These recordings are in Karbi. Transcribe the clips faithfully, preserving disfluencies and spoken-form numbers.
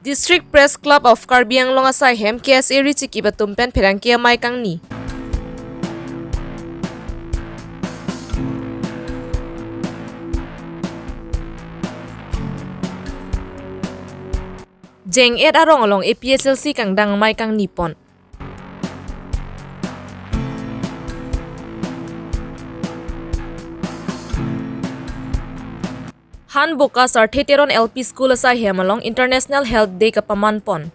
District Press Club of Karbi Anglong asaihem K S A ri chikip atum pen pherangke amei kangni. Jeng-et arong along A P H L C kangdang amei kangni pon. Hanboka Sarthe Teron L P School asaihem along International Health Day kapaman pon.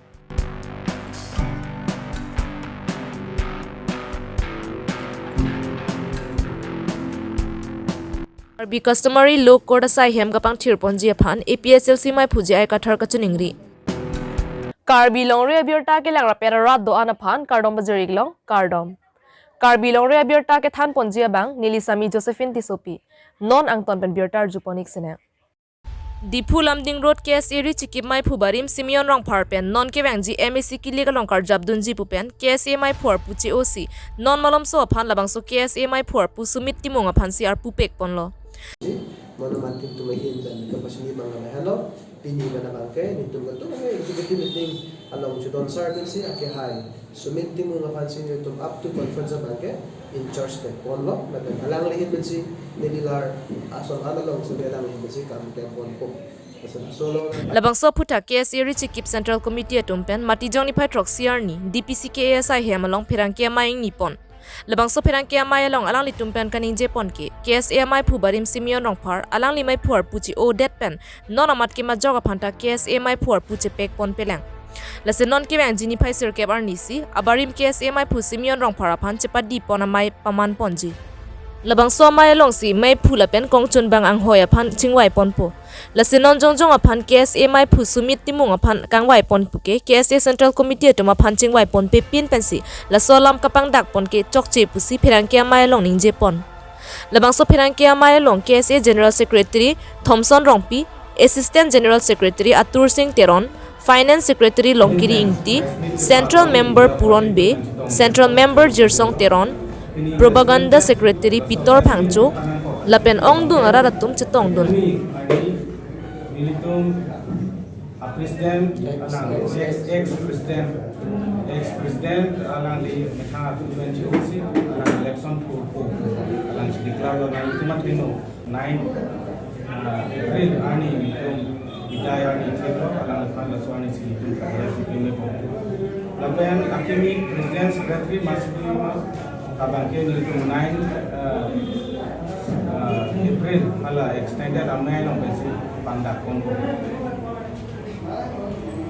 Karbi Customary Law Court asaihem kapangthir ponji aphan A P H L C meiphu J I Kathar kachiningri. Karbi longri abirta kelang rapet arat do-an aphan kardom pajir-ik long, kardom. Karbi longri abirta kethan ponji abang neli Sami Josephine Tissopi. Non angton pen birta arju pon-ik sinang. Diphu Lumding Road K S A ri chikip meiphu barim Simeon Rongphar pen non kevangji M A C kilik along karjap dunji pu pen K S A meiphu arpu che-osi non malomso aphan labangso K S A meiphu arpu Sumit Timung aphansi arpu pek ponlo. Mono mantin tum ahin pen kapachini abang lahelo, pini pen abangke nelitum kadokave executive meeting along chedon sar pensi akehai Sumit Timung aphansi nelitum up to conference abangke in charge pek ponlo, lapen alangli ahin pensi neli lar ason an alongsi alangli ahin pensi kam klem ponpo. Lason solo. Labangso aphuthak K S A ri chikip Central Committee atum pen Matijong niphai throksi arni D P C K A asaihem along pherangke amei ingni pon. Labangso pherangke amei along alanglitum pen kaningje pon ke, K S A meiphu barim Simeon Rongphar alangli meiphu arpu che-odet pen non amat kemajok aphanta K S A meiphu arpu chepek ponpe lang. Lasi non kevangji niphai sirkep arnisi abarim K S A meiphu Simeon Rongphar aphan chepadi pon amei paman ponji. Labangso amei alongsi meiphu lapen kongchunbang anghoi aphan chingvai ponpo. Lasi non jongjong aphan K S A meiphu Sumit Timung aphan kangvai pon pu ke K S A Central Committee atum aphan chingvai ponpe pin pensi laso alam kapangdak pon ke chokche pusi pherangke amei along ningje pon. Labangso pherangke amei along K S A General Secretary Thomson Rongpi, Assistant General Secretary Atur Singh Teron, Finance Secretary Longkiri Ingti, Central Member Puron Bey, Central Member Jirsong Teron, Propaganda Secretary Peter Phangcho, lapen ongdung arat atum chetongdun. Nelitum a president, ex, ex president, ex president alangli methang atum pen che-osi alang election purpo alang si declare lo, nelitum athino nine, ah, April arni nelitum bidai arni theklo, alangphan laso arnisi nelitum kaya si peme pon. Lapen akimi president secretary masi ma abangke nelitum nine, ah, ah, April hala extended amei along pensi pangdak ponpo.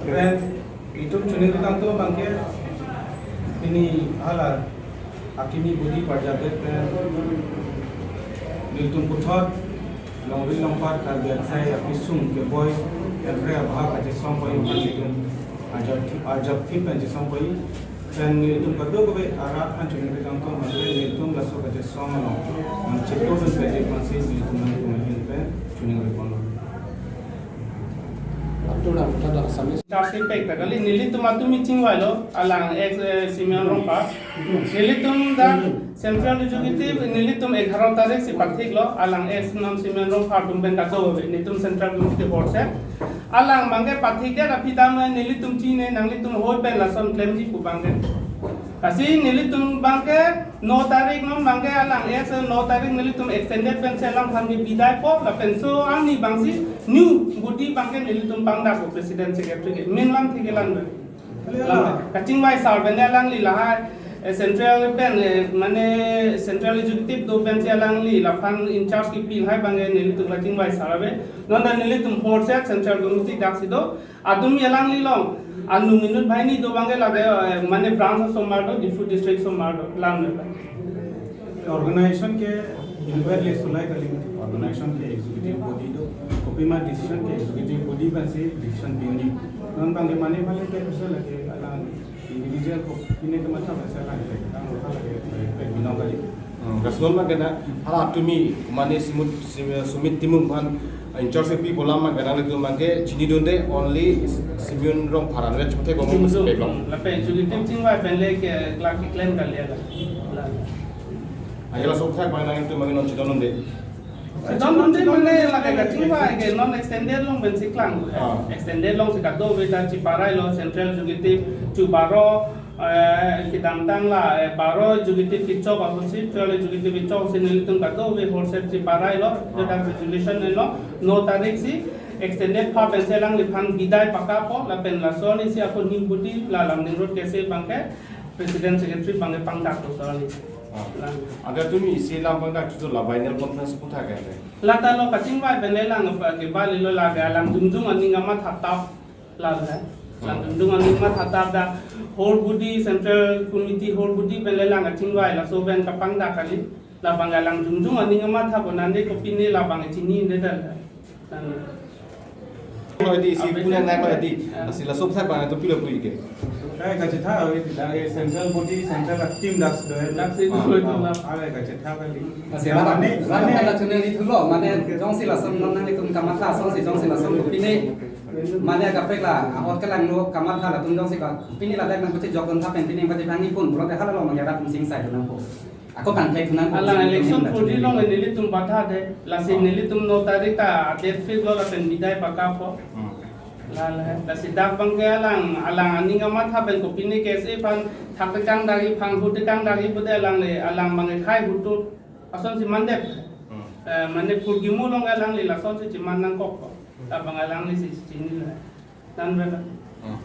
Then itum chiningri tangte abangke pini hala akimi body parjapdet pen nelitum puthot longri longpat Karbi akhei apisung keboi April abahak kachesong poi, nelitum arjap thip, arjap thip pen chesong poi. Pen nelitum kadokave arat aphan chiningri tangte abangke nelitum laso kachesong along nangchetongdun pajir aphansi nelitum nangtum ahin pen chiningri ponlo. Up to now, what are the submissions? Charge sheet pek ta kali, nelitum atum meeting vailo, alang ex, eh, Simeon Rongphar. Nelitum dak Central Executive, nelitum egharo tarik si pathiklo, alang ex non Simeon Rongphar atum pen kadokave, nelitum Central Committee board se. Alang abangke pathikdet aphi dam nelitum chine, nanglitum hoi pen lason klemji pu abangke. Lasi nelitum abangke no tarik non abangke alang ex no tarik nelitum extended pensi alangphan ke bidai po, lapenso arni abangsi new body abangke nelitum pangdakpo president secretary ke. Main lam thik ke lang be. Lang be. Kachingvai sar pen alangli lahai, eh, central pen, eh, mane central executive do pensi alangli laphan in charge kepi lahai abangke nelitum kachingvai sar ave. Non ta nelitum four set central committee daksi do. Atum alangli along anung inut banghini do abangke lake, eh, mane branch osomar do, Diphu district osomar do, lang do. Organization ke inwardly sulai kali, organization ke executive body do, kopima decision ke executive body pensi decision pi-unji. Non abangke mane mane ke bisa lake alang individual ko pine ke macam pensi alang ke, alang ke lake, lake binong kali. Hmm, gas non abangke na, hala tumi mane Simut, Sim-, Sumit Timung aphan in charge pi pu alam abangke nanglitum abangke chinidunde only Simeon Rongphar anvet chute bomung Chingso, pek long. Lapen executive chingvai pen le ke klak keklem kali ala. Ajala sok thak abang nanglitum abangke non chidondunde. Sedang mungkin mana lagi kachingvai ke non extended along pensi klang. Ah. Extended alongsi kadokave ta chiparailo, central executive chubaro, eh, kedamtang la, eh, baro executive kechok apotsi, twelve executive kechok si nelitum kadokave whole set chiparailo, Ah. Jodar resolution lo, no tarik si extended aphan pensi alangliphan bidai pakappo, lapen laso arnisi ako new body, la Lumding Road KSA abangke, president secretary abangke pangdakpo laso arni. Ah. Lang. Agar tumi isi alam pangdak itu la final conference puthak kan? Lata lo kachingvai pen le lang apa ke bali lo lake alang jongjong aning kamatha tap la le. Alang jongjong aning matha tap dak whole body, central committee whole body pen le lang kachingvai laso pen kapangdak kali. Labang alang jongjong aning kamatha ko nande kopine labang chinine dal. Lang. Lo di isi punya nai lo di. Asi laso puthak bang itu pilo pui ke. Ai kachetha avi, dak central body, central team dak sudah. Dak si Ah. itu itu lah. Ai kachetha kali. Asi Yang rana, mana? Rana mana? Kala chune di thulo, mane jongsi lason non nanglitum kamatha, jongsi jongsi lason kopine. Mane kaprek la, ahot kelang lo kamatha latum jongsi kopine ladak nangpachejok don tha pen pine pachepangni pun, pulote halalo mane rat sing sai nangpo. Ako kan thek nang. Alang election thurji along nelitum bathade, lasi Ah. nelitum no tarik ta date fix lo lapen bidai pakappo. Hmm. Lale, lasi dak abangke alang, alang aning kamatha pen kopine KSA aphan thaktekang dagi, phanghutekang dagi pulote alangle, alang abangke khai hutu asonsi mandep. Hmm. Eh, mane purgimu along alangle lasonsi chiman nangkokpo. Labang alanglesi chinine. Nan bela. Hmm.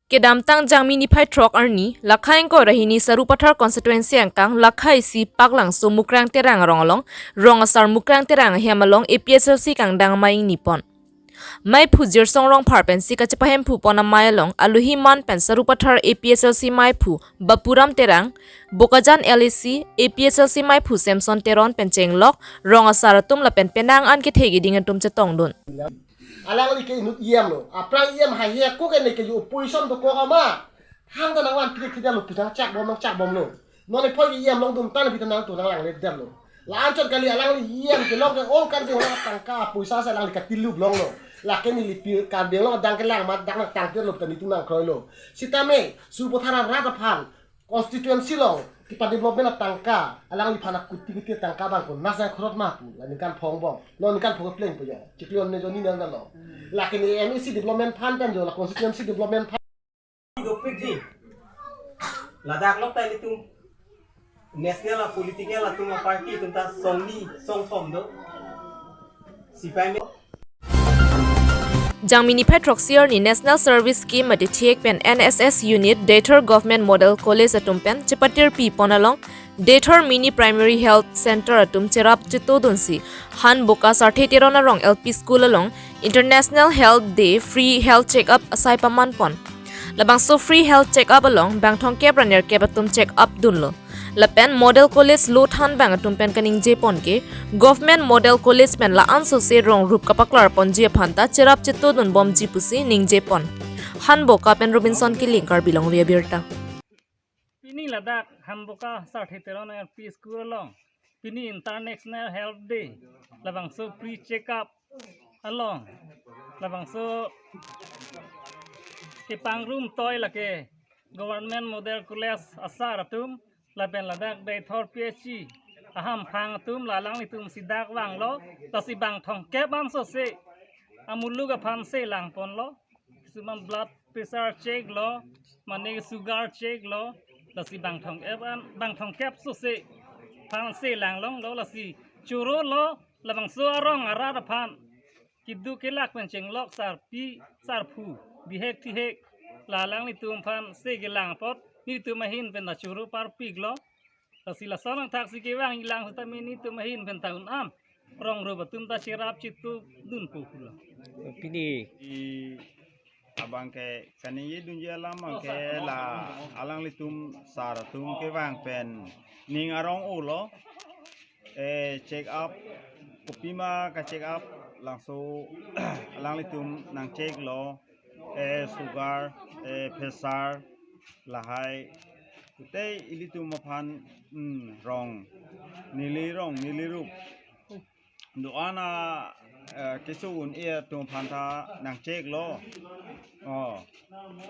Kedamtang Jangmi niphai throk arni, Lakhaingko Rahini Sarupathar constituency angkang Lakha isi Paklangso Mukrang Terang arong along, rong asar Mukrang Terang ahem along APHLC kangdang amei ingni pon. Meiphu Jirsong Rongphar pensi kachepahemphu pon amei along, alohi man pen Sarupathar APHLC meiphu Bapuram Terang, Bokajan LAC APHLC meiphu Samson Teron pen chenglok, rong asar atum lapen penang an kethe keding atum chetongdun. Alangli ke inut E M lo. Aphrang E M haihe ako ke ne ke opposition dokok ama. Hang ta nangvan phlik phlik lo pitang chak bom nang chak bomlo. Non e phoi ke E M longdun tan pitang nang tu nang alangle der lo. La anchot kali alangli E M kelong ke ong kan ke ong tangka poisa si alangli katilup longlo. Lake neli pi Karbi Anglong adang kelang amat dak nangtangte lo pitang nelitum nangkroilo. Sitame Sarupathar arat aphan constituency along kepa development atangka, alangliphan akuti kuti tangka abang ko nasa khorot ma pu, la ningkan phong bom, non ningkan phong pleng pu ya, chiklo ne joni nang lo. Lake ne MAC development fund pen jo, la constituency development fund. Dopik ji. Ladak lok ta ilitum national a political atum a party atum ta songni songthom do. Sipai me. Jangmi niphai throksi arni National Service Scheme mate thiek pen NSS unit Deithor Government Model College atum pen chepatirpi pon along Deithor Mini Primary Health Center atum cherap chetodunsi Hanboka Sarthe Teron arong L P School along International Health Day free health check-up asai paman pon. Labangso free health check-up along bang thomkep ra nerkep atum check-up dunlo. Lapen Model College lo thanbang atum pen kaningje pon ke, Government Model College pen la-an sose rong rup kapaklar ponji aphan ta cherap chetodun bomji pusi ningje pon. Hanboka pen Robinson Killing, Karbi Longri Abirta. Pini ladak Hanboka Sarthe Teron L P School along pini International Health Day, labangso free check-up along, labangso kepangrum toi lake Government Model College asar atum, lapen ladak Deithor P H C ahamphang atum, la alanglitum si dak vanglo, lasi bang thomkep an sose amuluk aphan se lang ponlo, kisuman blood pressure check lo, mane sugar check lo, lasi bang thomkep an, bang thomkep sose aphan se lang longlo, lasi choro lo, labangso arong arat aphan keduk kelak pen chenglok sarpi sarpo, bihek thihek, la alanglitum aphan se kelang apot nelitum ahin pen ta choro parpiklo. Lasi lason angthak si kevang ilang sitame nelitum ahin pen ta un-an rong rup atum ta cherap chetodunpo pulo. Pini I abang ke kaningje dunji alam abang ke la alanglitum sar atum kevang pen ning arong-o lo, eh, check up, kopima ka check up, langso alanglitum nang check lo, eh, sugar, eh, pressure, lahai kutei ilitum aphan, hmm, rong neli rong neli rup do-an a, eh, keso un-e atum aphan ta nang check lo. Oh,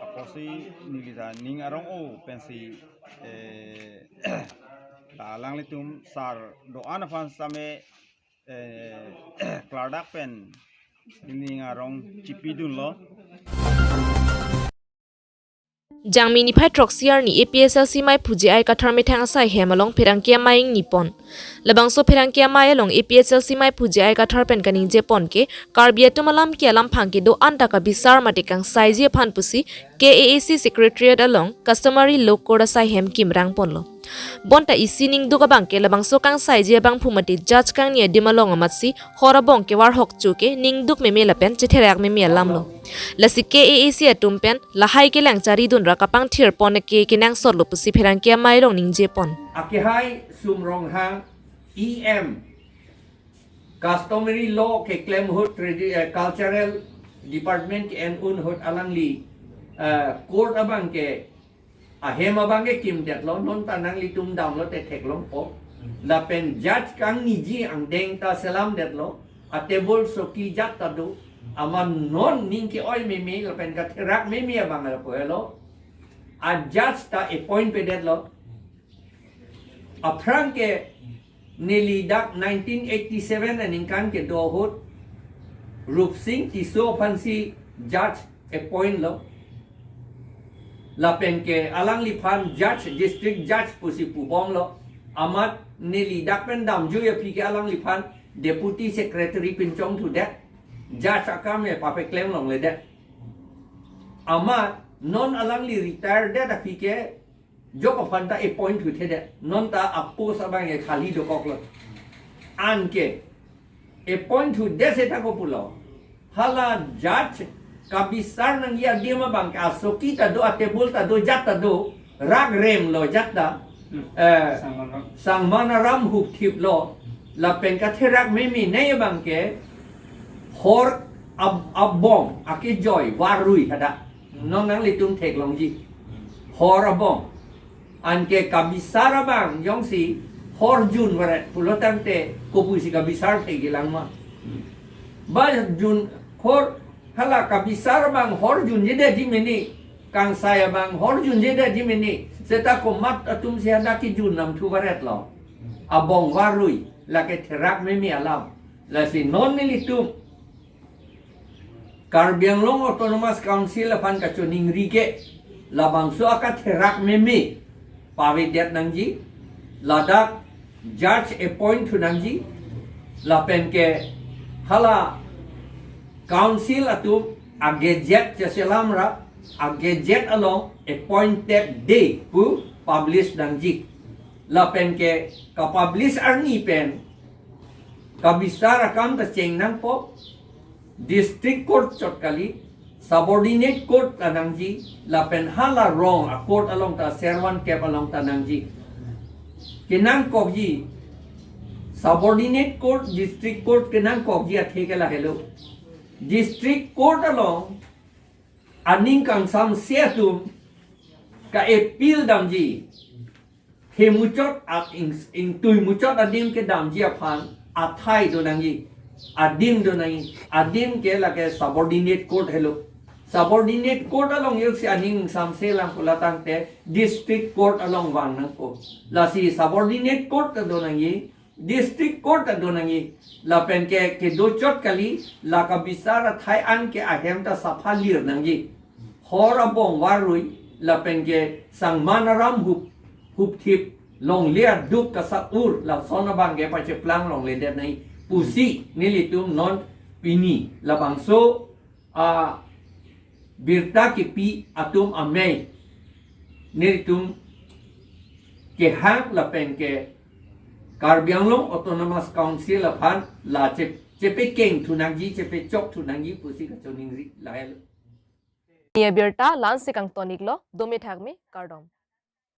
apotsi neli ta ning arong-o pensi, eh, la alanglitum sar do-an aphan sitame eh, klardak pen ning arong chipidunlo. Jangmi niphai throksi arni A P H L C Maiphu J I Kathar methang asai hem along pherangke amei ingni pon. Labangso pherangke amei along A P H L C Maiphu J I Kathar pen kaningje pon ke, Karbi atum alam ke alam phang kedo anta kabisar mate kangsaiji aphan pusi K A A C Secretariat along Customary Law Court asai hem kimrang ponlo. Bonta isi ningduk abang ke labangso kangsaiji abangphu mate judge kangni adim along amatsi hor abong kevar hokchu ke ningduk meme lapen chetherak meme alamlo. Lasi K A A C atum pen lahai kelang charidun ra kapangthir pon ke kenangsotlo pusi pherangke amei along ningje pon. Akehai Sum Ronghang E M, Customary Law keklem ahut tradi-, eh, Cultural Department ke-en un ahut alangli, eh, court abang ke ahem abang ke kimdetlo, non ta nanglitum damlo te theklongpo. Lapen judge kangniji angdeng ta selamdetlo, a table soki jat ta do, amat non ning ke-oi meme lapen katherak meme abang lapu helo. A judge ta appoint pedetlo. Aphrang ke neli dak nineteen eighty-seven aningkan kedo ahut Rupsing Tisso aphansi judge appoint lo. Lapen ke alangliphan judge, district judge pusi pubomlo. Amat neli dak pen damjui aphi ke alangliphan deputy secretary pinchongthudet. Judge akam e papeklem longledet. Amat non alangli retire det aphi ke jok aphan ta appoint thuthedet. Non ta a post abang e khali dokoklo. Anke appoint thudet seta kopulo, hala judge kabisar nangji adim abang ke asoki ta do, a table ta do, jat ta do, rak remlo jat ta. Hmm. Eh, Sangmanaram. Sangmanaram hupthiplo, lapen katherak meme nei abang ke hor ab-, abong akejoi varui hadak. Non nanglitum theklongji. Hor abong. Anke kabisar abang jongsi hor jun varet pulo tangte kopusi kabisar thekji lang ma. Ba jun hor, hala kabisar abang hor junjedetji mene, kangsai abang hor junjedetji mene, seta komat atumsi hadak kejun namthu varetlo. Abong varui, lake therak meme alam. Lasi non nelitum Karbi Anglong Autonomous Council aphan kachoningri ke, labangso akatherak meme pavedet nangji, ladak judge appoint thu nangji, lapen ke hala council atum a gazette cheselam ra, a gazette along appointed day pu publish nangji, lapen ke kapublish arni pen kabisar akam ta cheng nangpo, district court chot kali, subordinate court ta nangji, lapen hala rong a court along ta, servant kep along ta nangji. Kenangkokji, subordinate court, district court kenangkokji athe ke lahelo. District court along aning kangsamse atum ka appeal damji, themuchot a ing, ingtui muchot adim kedamji aphan athai do nangji, adim do nangji, adim ke lake subordinate court helo. Subordinate court along joksi aning ingsamse lang pula tangte district court along vang nangpo. Lasi subordinate court ta do nangji, district court ta do nangji, lapen ke kedo chot kali, la kabisar athai an ke ahem ta sapha lir nangji. Hor abong varui, lapen ke Sangmanaram hup, hupthip, longle aduk kasa-ur, lason abang ke pacheplang longledet nangji pusi nelitum non pini labangso a birta kepi atum amei nelitum kehang lapen ke Karbi Anglong Autonomous Council aphan la che, chepekeng thu nangji, chepechok thu nangji pusi kachoningri lahelo. Pini abirta la-ansi kangtoniklo, dome thakme, kardom.